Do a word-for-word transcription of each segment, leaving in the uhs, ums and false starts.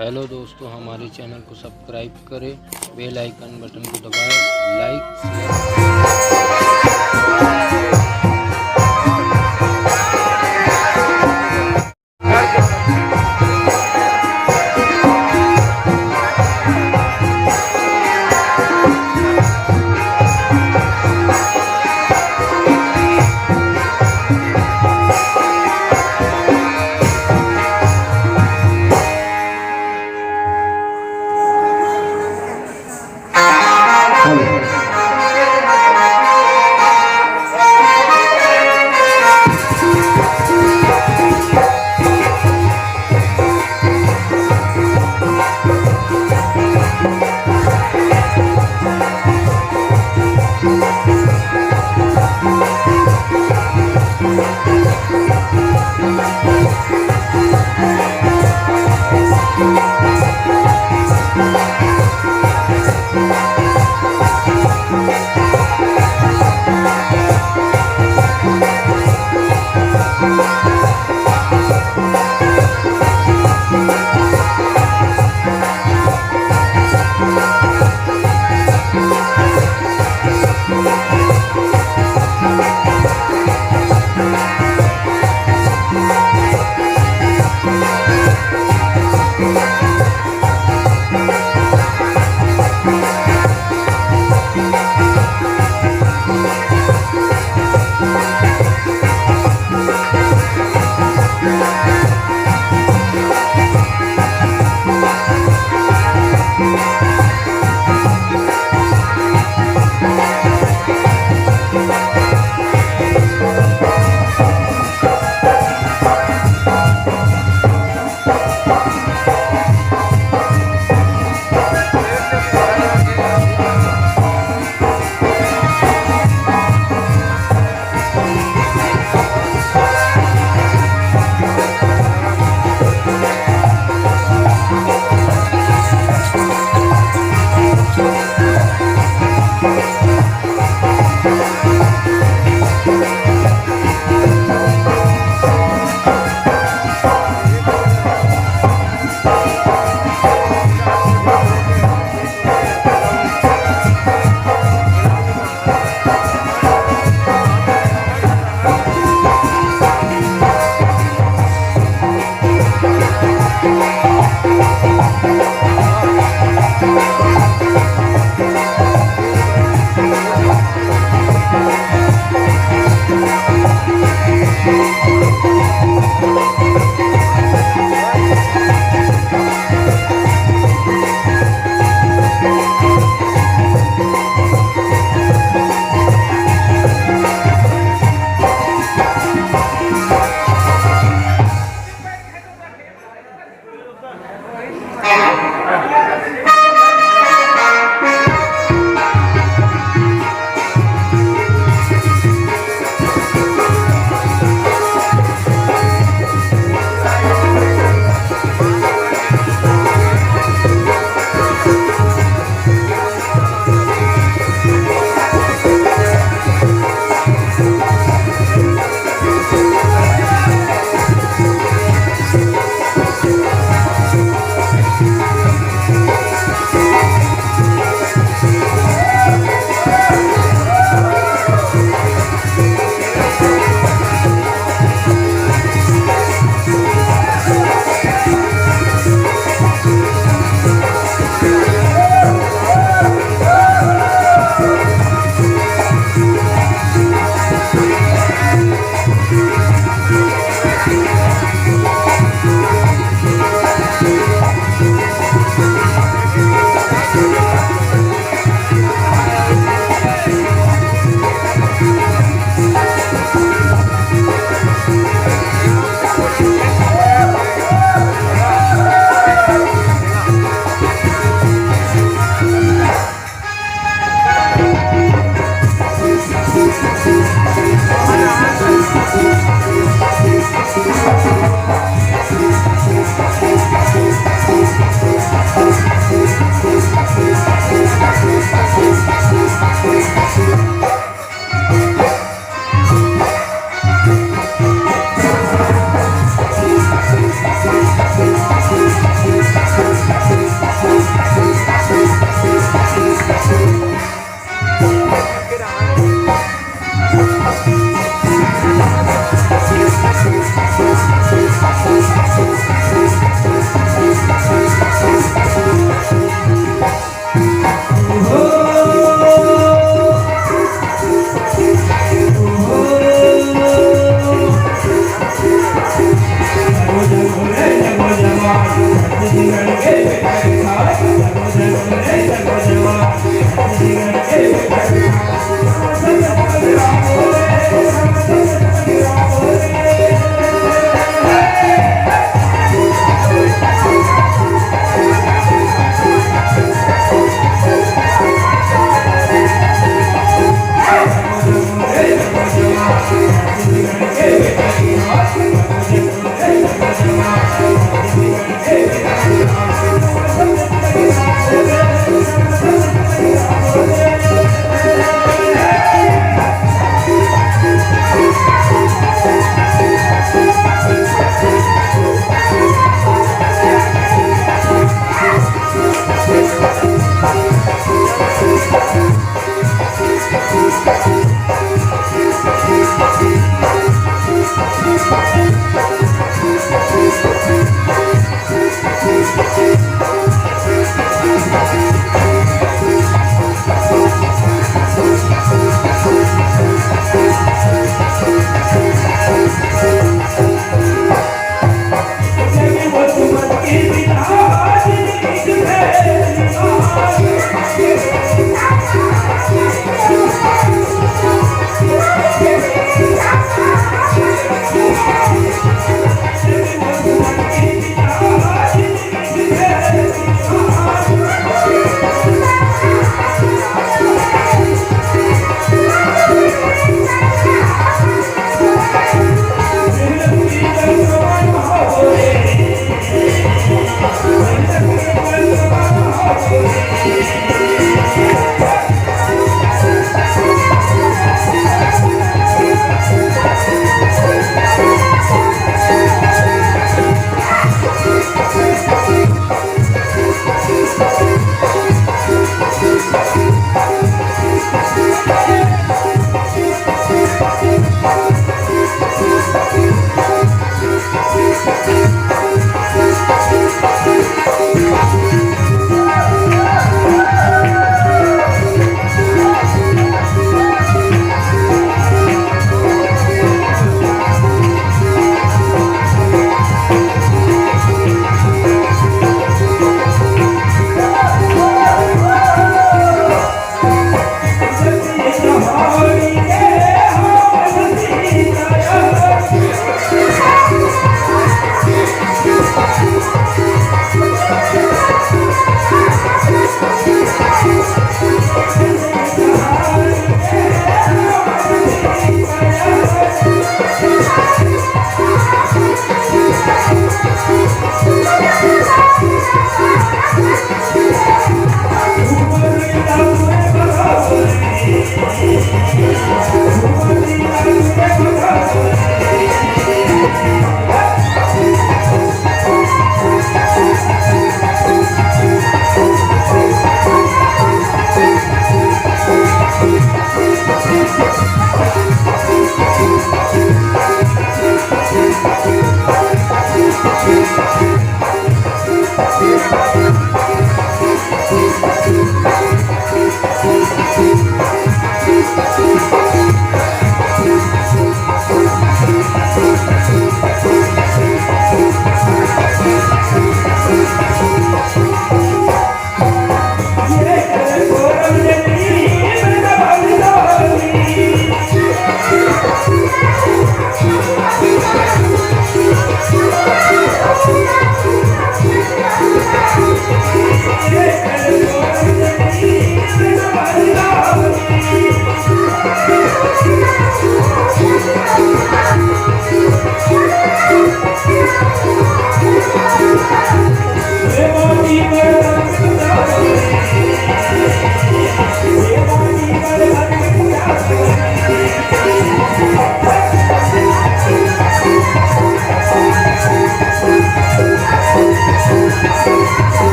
Hello दोस्तों, हमारे channel को सब्सक्राइब करें, बेल आइकन बटन को दबाएं, लाइक, शेयर।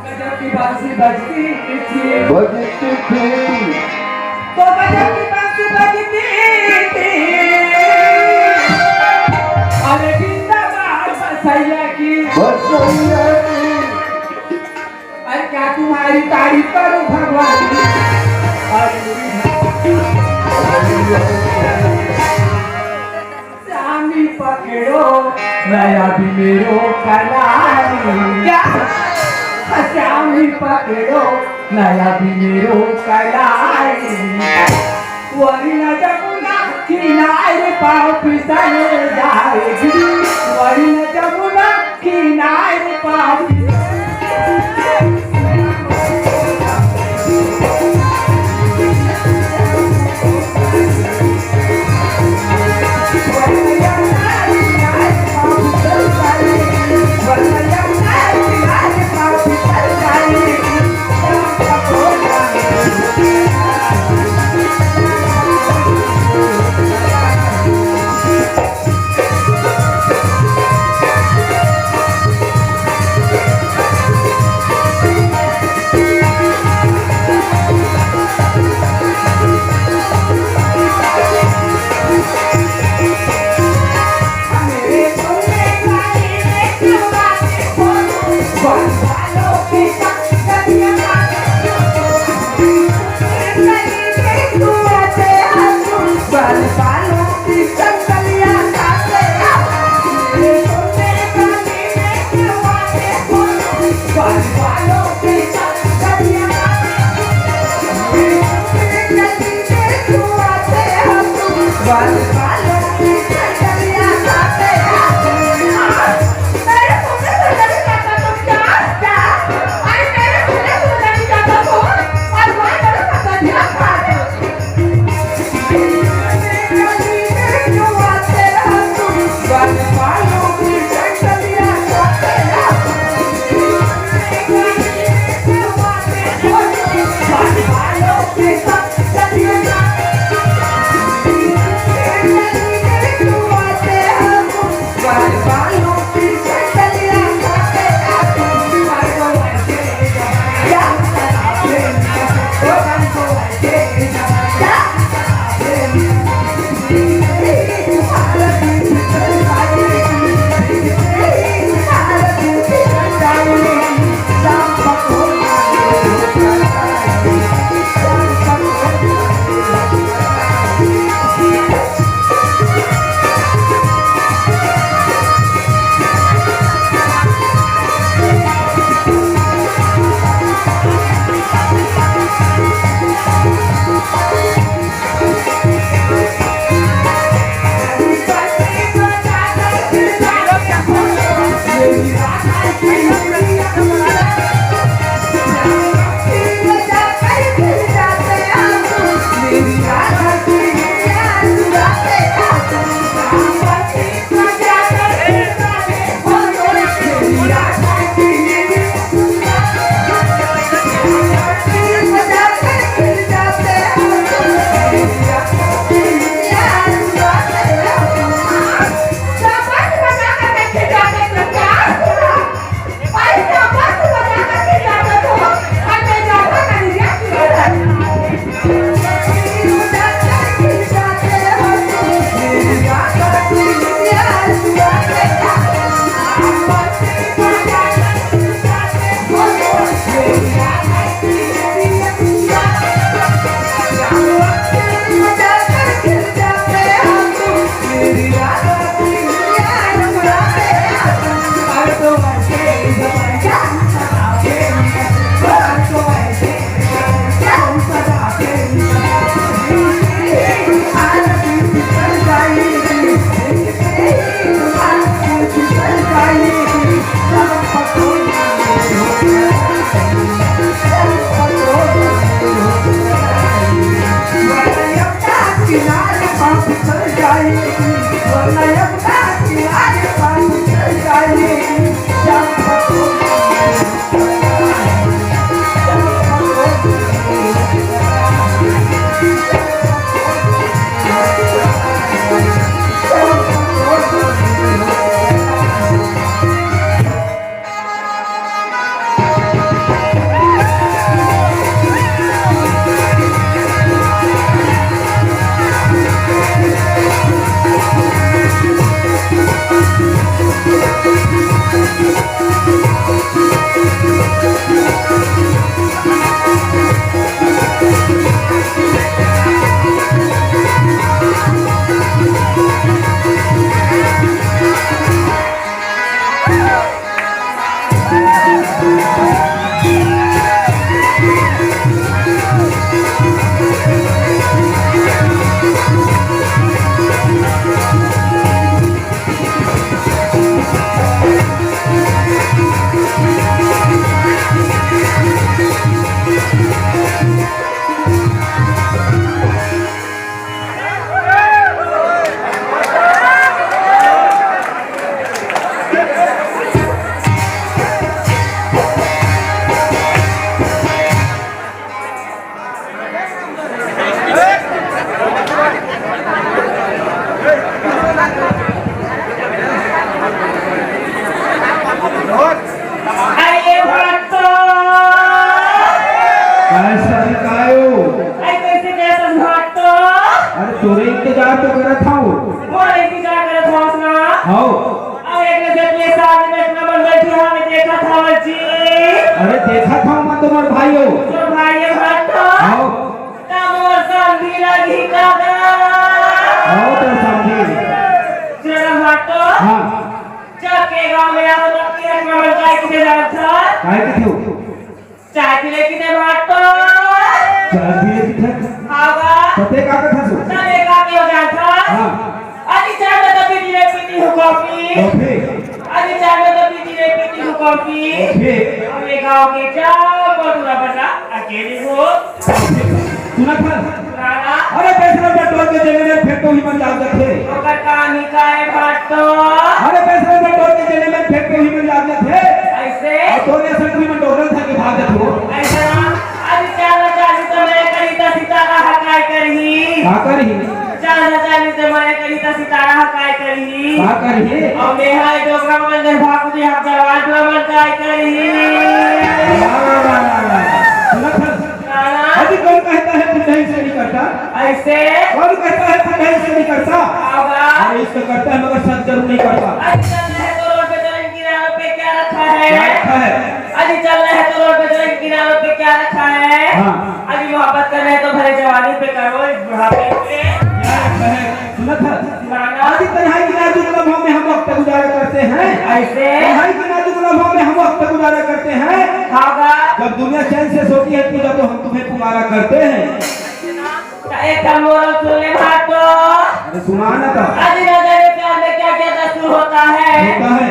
गजब की बांसुरी बजती थी। बजती थी। तो गजब की बांसुरी बजती थी। अरे जिंदाबाद बसैया की। बसैया की। अरे क्या तुम्हारी तारीफ करूं भगवान की? अरे श्यामी पकड़ो नया भी मेरो कलाई। क्या? श्यामी पकड़ो नया भी मेरो कलाई। वरुण जमुना किनारे पाँव फिसल जाएगी। वरुण जमुना किनारे पाँव फिसल जाएगी। अरे भट्टो! काय सारी काय हो? अरे कैसे कैसे भट्टो? अरे तोरे इंतजार तो करत हूँ। मोर इंतजार करत हवस ना? हव। अरे एक नजर के सामने में इतना बन बैठी हूँ, मैं देखत हवस जी। अरे देखत हूँ मैं तुम्हार भाई हो। तुम्हार भाई है भट्टो? हव। का मोर समधी लगही का गा? हव तो समधी। सुन भट्टो। हाँ। जब के गाँव में आओ, तब के एक नंबर चाय पीते जात था। काय कथे हो? चाय पी ले किते भट्टो। चाय पी ले किते? हाँ बा। पते का कथा सो? तब एक आदमी हो जात था। हाँ। कॉफी? अरे चाय में तो पीती नहीं, पीती हूँ कॉफी। कॉफी? अब ये गाँव के चार बटुरा बना अकेले हो। सुना था? राणा। अरे पैसा बटोर के जेने में फेंक तो ही मन जाग जाथे। ओकर काम ही का है भाटो? अरे पैसा बटोर के जेने में फेंक तो ही मन जाग जाथे। ऐसे? और तोरे संग भी मन डोरल था के भाग जाथे। ऐसे ना? अरे चाला चाली तो मैं करी त सितारा हकाय करही। का करही? चाला चाली तो मैं करी त सितारा हकाय करही। का करही? और मैं हाय डोकरा मन ले भाग दे, हम जवान डोकरा मन काय करही। वाह, वाह, वाह, वाह। सुनत हस? राणा। अभी कौन कहता है बुढ़ाई से नहीं करता? ऐसे? कौन कहता है बुढ़ाई से नहीं करता? बाबा। अरे इसको करता है मगर सच जरूर नहीं करता। अरे चल रहे तो रोड पे चलेंगे, किनारों पे क्या रखा है? क्या रखा है? अरे चल रहे तो रोड पे चलेंगे, किनारों पे क्या रखा है? हाँ। अरे मोहब्बत करना है तो भले जवानी पे करो, इस बुढ़ापे पे। क्या रखा है? सुनत हस? राणा। आज तन्हाई के नाजुक लम्हों में हम वक्त गुजारा करते हैं। ऐसे? तन्हाई के नाजुक लम्हों में हम वक्त गुजारा करते हैं। हाँ बा। जब दुनिया चैन से सोती है पूजा तो हम तुम्हें पुकारा करते हैं। तो एक ठन मोरल सुन ले भाटो। अरे सुना ना तो। अजी राजा ने प्यार में क्या क्या दस्तूर होता है? होता है।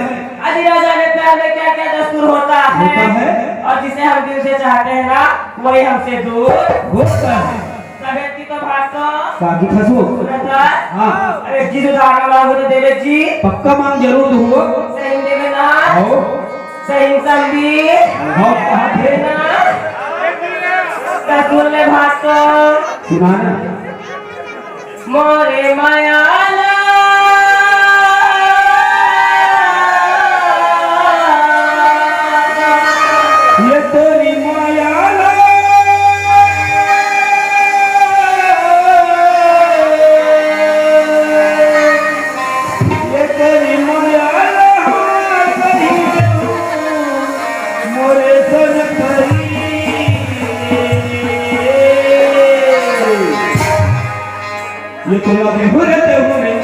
अजी राजा ने प्यार में क्या क्या दस्तूर होता है? होता है। और जिसे हम दिल से चाहते हैं ना, वही हमसे दूर होता है। तबीयत की तो भाटो। साधु खसो। सुनता? हाँ। अरे जी तो धागा मांगो तो देवे जी। पक्का मांग जरूर दूंगा। सही देवे ना? आओ। सही समझी? हाँ, कहाँ थे? ना? तो सुन ले भाटो। सुना ना। मोरे माया ला। ये तोरी माया ला। ये तोरी माया ला। मोरे सन करी। ये तो लगे हुए रहते हुए नहीं।